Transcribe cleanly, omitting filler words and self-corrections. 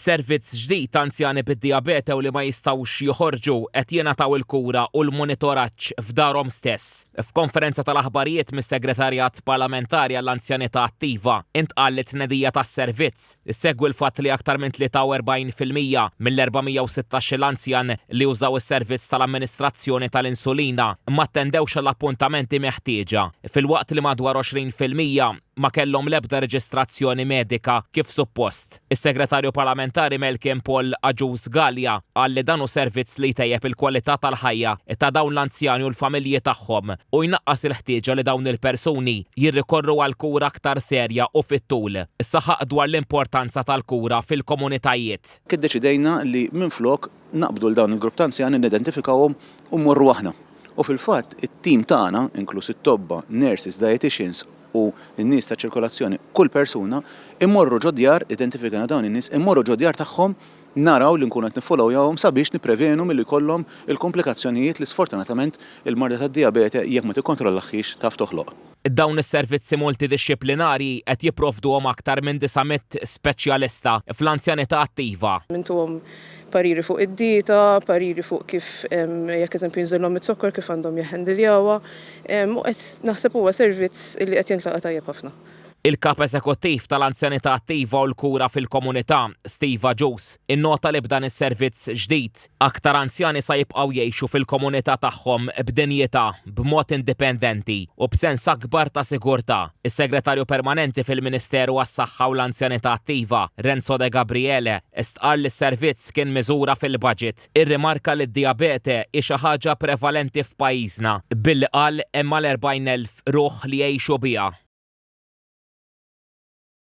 B'servizz ġdid, anzjani bid-dijabete u li ma jistgħux joħorġu qed jingħataw il-kura u l-monitoraġġ f'darhom stess. F'konferenza tal-aħbarijiet mis-Segretarjat Parlamentari għall-Anzjanità Attiva, intqal li t-tnedija tas-servizz issegwi l-fatt li aktar minn 43% mill-416-il anzjan li użaw is-servizz tal-amministrazzjoni tal-insulina ma attendewx għall-appuntamenti meħtieġa, filwaqt li madwar 20% ma kellhom l-ebda reġistrazzjoni medika kif suppost. Is-Segretarju Parlamentari Malcolm Paul Agius Galea qal li dan hu servizz li jtejjeb il-kwalità tal-ħajja ta' dawn l-anzjani u l-familji tagħhom u jnaqqas il-ħtieġa li dawn il-persuni jirrikorru għal kura aktar serja u fit-tul. Saħaq dwar l-importanza tal-kura fil-komunitajiet. Iddeċidejna li minflok naqbdu 'l dawn il-grupp ta' anzjani, nidentifikawhom u mmorru aħna. U fil-fatt it-tim tagħna, inkluż it-tobba, nurses, dieticians u n-nies ta' ċirkolazzjoni, kull persuna, immorru ġo djar, identifikajna dawn in-nies, immorru ġo djar tagħhom, naraw li nkunu qed niffollowjawhom sabiex nipprevenu milli jkollhom il-komplikazzjonijiet li sfortunatament il-marda tad-dijabete jekk ma tikkontrollahiex taf toħloq. Dawn is-servizzi multidixxiplinarji qed jipprovduhom aktar minn 900 speċjalista fl-anzjanità attiva. Intuhom pariri fuq id-dieta, pariri fuq kif jekk eżempju jinżillhom iz-zokkor kif għandhom jihhendiljawha. U qed naħseb huwa servizz li qed jintlaqa' tajjeb ħafna. Il-Kap Eżekuttiv tal-Anzjanità Attiva u l-Kura fil-Komunità, Steve Agius, innota li b'dan is-servizz ġdid, aktar anzjani sa jibqgħu jgħixu fil-komunità tagħhom b'dinjità, b'mod indipendenti u b'sens akbar ta' sigurtà. Is-Segretarju Permanenti fil-Ministeru għas-Saħħa u l-Anzjanità Attiva, Renzo Degabriele, stqarr li s-servizz kien miżura fil-baġit. Irrimarka li d-dijabete hi xi ħaġa prevalenti f'pajjiżna, billi qal hemm mal-40,000 ruħ li jgħixu biha.